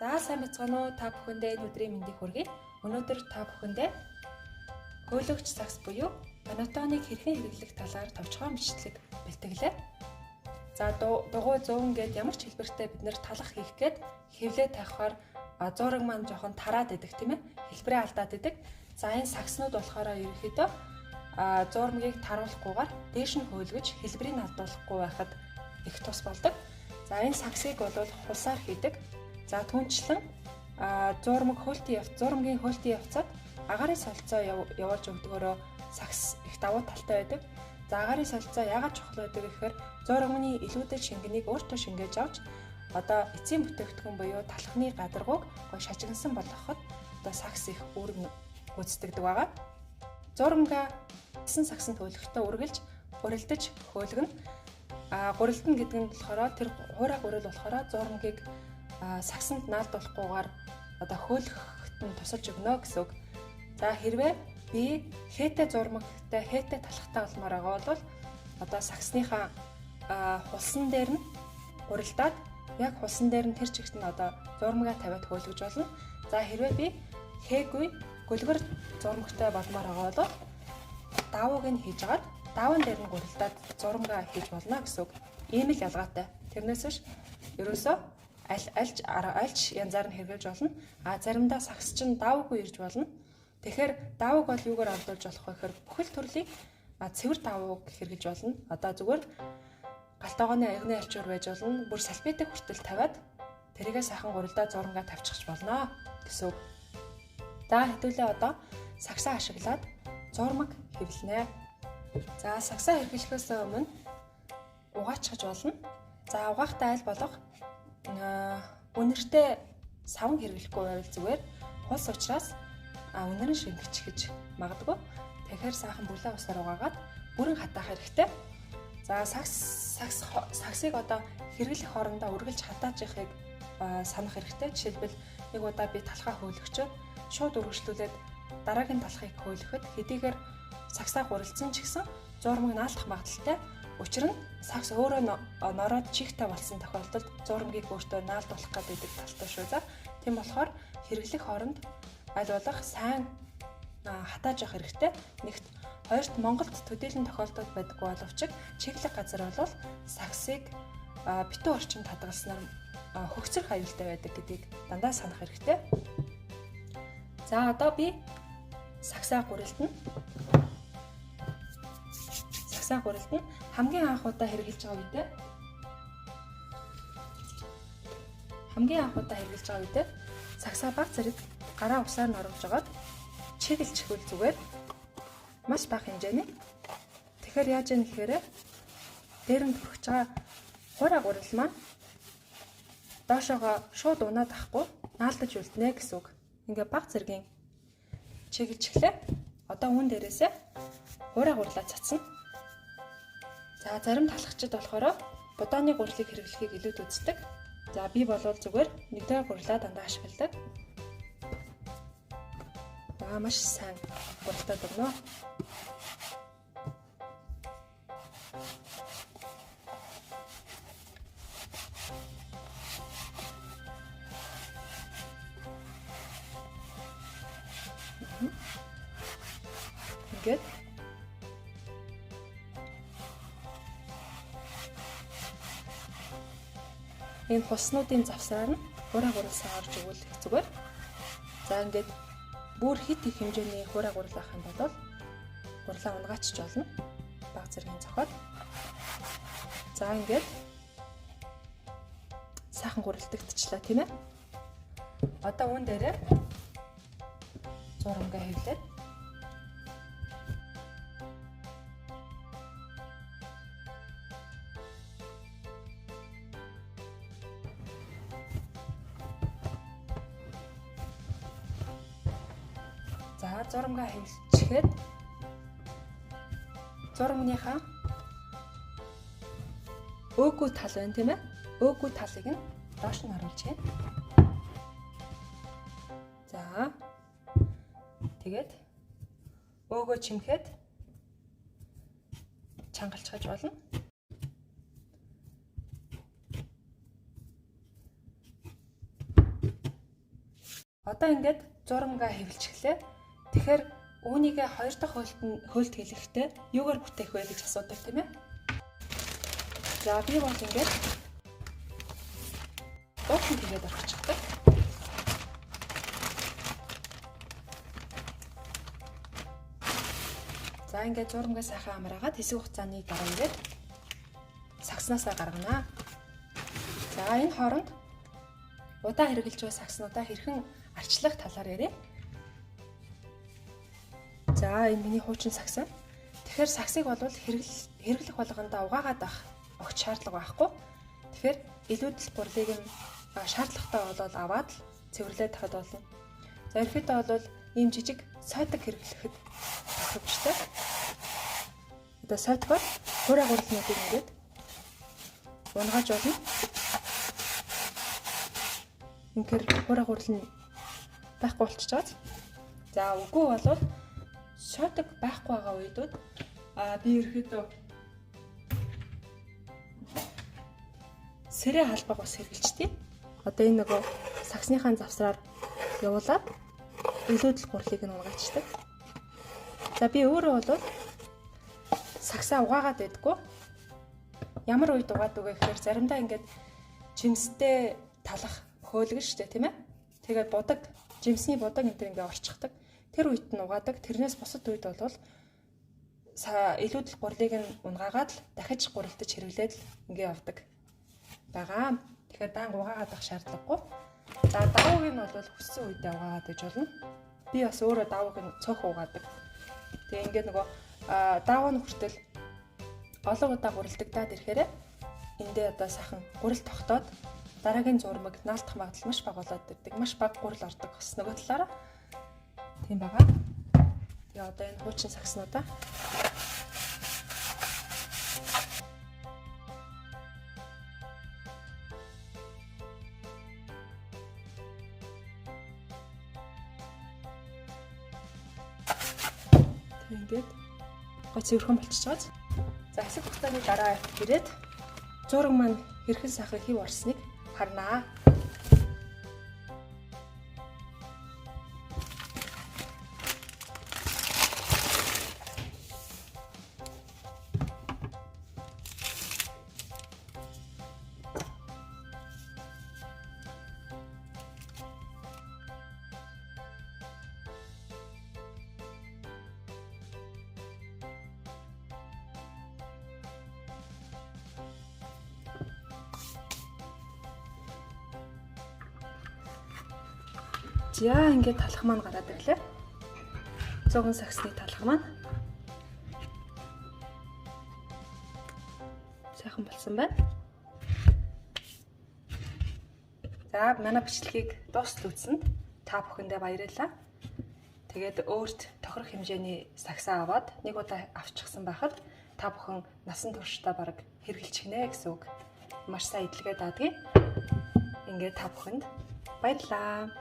За сайн байцгаана уу? Та бүхэндээ энэ өдрийн мэндийг хүргэе. Өнөөдөр та бүхэндээ хөөлөгч сагс буюу банатоныг хэрхэн хэрэглэх талаар товчхон бичлэг бэлтгэлээ. За дугуй 100 гээд ямар ч хэлбэртэй бид нэр талах хийх гээд хэвлээ тавихаар зураг маань жоохон тараад идэх тийм ээ. Хэлбэрээ алдаад идэг. За энэ сагснууд болохоор ерөнхийдөө зурмгийг таруулахгүйгээр дээш нь хөөлгөж хэлбэрийг алдуулахгүй байхад их тус болдог. За энэ сагсыг бол хулсаар хийдэг. За түнчлэн зурмаг хөөлтийн явц, зурмгийн хөөлтийн явцад агаарын солилцоо явуулж өгдөгөөрөө сагс их давуу талтай байдаг. За агаарын солилцоо яагаад чухал байдаг гэхээр зурмгийн илүүдэл шингэнийг өөртөө шингээж авч одоо эцсийн бүтээгдэхүүн буюу талхны гадаргууг гой шажигнасан болгоход одоо сагс их үүрэг гүйцэтгэдэг байгаа. Зурмгаа эцсийн сагсанд хөөлөхдөө үргэлж гурилдаж хөөлгөнө. Гурилдана гэдэг нь болохоор тэр хуурай гурил болохоор зурмгийг сагсанд наалдуулахгүйгээр одоо хөөлөхөд нь тусалж өгнө гэсэн үг. За хэрвээ би хээтэй зурмагтай хээтэй талхтай болмоор байгаа бол одоо сагсныхаа хулсан дээр нь гурилдаад яг хулсан дээр нь тэр чигт нь одоо зурмагаа тавиад хөөлгөж болно. За хэрвээ би хээгүй гөлгөр зурмагтай болмоор байгаа бол давууг нь хийж агаад даван дээр нь гурилдаад зурмагаа хийж болно гэсэн үг. Ийм л ялгаатай. Тэрнээс биш ерөөсөө альч янзаар нь хэрэглэж болно. А заримдаа сагс чинь давуугүй ирж болно. Тэгэхээр давууг бол юугаар олдуулж болох вэ гэхээр бүхэл төрлийн цэвэр давууг хэрэглэж болно. Одоо зүгээр галтаагооны аягны альчуур байж болно. Бүр салфетик хүртэл тавиад тэрийгээ сайхан гурилдаа зурнгаа тавьчих болно гэсэн үг. За хэдүүлээ одоо сагсаа ашиглаад зурмаг хэвлэнэ. За сагсаа хэрэглэхээс өмнө угаачихж болно. За угаахтаа аль болох үнэртэй савн хэрэглэхгүй байвал зүгээр. Хулс учраас үнэр нь шингэчихэж магадгүй. Тэгэхээр сайхан бүлээн усаар угаагаад бүрэн хатаах хэрэгтэй. За сагсыг одоо хэрэглэх хоорондоо үргэлж хатааж явахыг санах хэрэгтэй. Жишээлбэл нэг удаа би талхаа хөөлгөчөөд шууд үргэлжлүүлээд дараагийн талхыг хөөлөхөд хэдийгээр сагсаа гурилдсан ч гэсэн зурмаг наалдах магадлалтай. Учир нь сагс өөрөө нороод чихтэй болсон тохиолдолд зурмгийг өөртөө наалдуулах гэдэг талтай шүү. За тийм болохоор хэрэглэх хооронд аль болох сайн хатааж явах хэрэгтэй. Нэгт, хоёрт Монголд төдийлөн тохиолдол байдаггүй боловч чиглэг газар бол сагсыг битүү орчинд хадгалснаар хөгцөрөх аюултай байдаг гэдгийг дандаа санах хэрэгтэй. За одоо би сагсаа гурилдана. Сагсаа гурилдана. Хамгийн анх удаа хэрэглэж байгаа үедээ сагсаа баг зэрэг гараа усаар норвож агаад чиглэчихвэл зүгээр маш бага хэмжээний. Тэгэхээр яаж яах гэхээр дээр нь түрхэж байгаа хуурай гурил маань доошоогоо шууд унаад ахгүй наалдаж үлднэ гэсэн үг. Ингээ баг зэргийн чиглэчихлээ. Одоо үүн дээрээсээ хуурай гурлаа цацна. За зарим талхчид болохоор будааны гурлыг хэрэглэхийг илүүд үздэг. За би болвол зүгээр нэгдүгээр гурлаа дандаа ашигладаг. За маш сайн гурилтаад өгнө. Ингээд энэ хуснуудын завсраар нь хуурай гурилсаа орж өгвөл их зүгээр. За ингээд бүр хит их хэмжээний хуурай гурил авах юм бол гурлаа унгаачч болно. Баг зэргийн зохиол. За ингээд сайхан гурилдагдчихлаа тийм ээ. Одоо үүн дээрээ зурмгаа хэвлээд за зурмгаа хэвлэчихэд зурмныхаа өөгүй тал байна тийм ээ. Өөгүй талыг нь доош нь оруулж байна. За тэгээд өөгөө чимхэд чангалчихаж болно. Одоо ингээд зурамгаа хэвлчихлээ. Тэгэхээр үүнийгээ хоёр дахь хөөлт хэлэхдээ юугаар бүтээх вэ гэж асуудаг тийм ээ. За би бол ингээд дуухан тэгээд орчихдаг. За ингээд зурамгаа сайхан амраагаад хэсэг хугацааны дараа ингээд сагснаасаа гаргана. За энэ хооронд удаан хэрэглэж буй сагснуудаа хэрхэн арчлах талаар яриа. За энэ миний хуучин сагсан. Тэгэхээр сагсыг бол хэрэглэх болгондоо угаагаад авах огт шаардлага байхгүй. Тэгэхээр илүүдэл гурлыг нь шаардлагатай болоод аваад л цэвэрлээд тахад болно. За ерөнхийдөө бол ийм жижиг сойдог хэрэглэхэд тохиромжтой. Одоо сойдгоор хуурай гурлнуудыг ингээд унгааж болно. Инхээр хуурай гурил нь байхгүй болчихж байгаа. За үгүй болвол сойдог байхгүй байгаа үедүүд би ерөнхийдөө сэрэ халбаг ус хэрэглэжтэй. Одоо энэ нөгөө сагсныхаа завсраар явуулаад илүүдэл гурлыг нь унгаачдаг. За би өөрөө бол сагсаа угаагаад байдаггүй. Ямар үед угаадаг вэ гэхээр заримдаа ингээд жимстэй талах хөөлгөн шүү дээ, тийм ээ. Тэгээд будаг, жимсний будаг энэ төр ингээ орчихдаг. Тэр үед нь угаадаг. Тэрнээс бусад үед бол илүүдэл гурлыг нь унгаагаад л дахиж гурилдаж хэрэглээд л ингээ явдаг байгаа. Тэгэхээр даанга угаагаад авах шаардлагагүй. За давууг нь бол хүссэн үедээ угаагаад байж болно. Би бас өөрөө давууг нь цөөх угаадаг. Тэгээ ингээ нөгөө давуу нь хүртэл олон удаа гурилдагдаад ирэхээр эндээ одоо сайхан гурил тогтоод дараагийн зурмаг наалтах магадлал маш бага болоод ирдэг. Маш бага гурил ордог бас нөгөө талаараа. Тийм байгаа. Тэгээ одоо энэ хуучин сагснуудаа ингээд гой цэвэрхэн болчихж байгаа. За хэсэг хугацааны дараа ирээд зураг маань хэрхэн сайхан хэв орсныг харнаа. За ингээд талах маань гараад ирлээ. Зуган сагсны талах маань сайхан болсон байна. За манай бичлэгийг дуустал үзсэнд та бүхэндээ баярлалаа. Тэгээд өөрт тохирох хэмжээний сагсаа аваад нэг удаа авчихсан байхад та бүхэн насан туршдаа бараг хэрэглэчихнэ гэсэн үг. Маш сайн идэлгээ даадгийг. Ингээд та бүхэнд баярлалаа.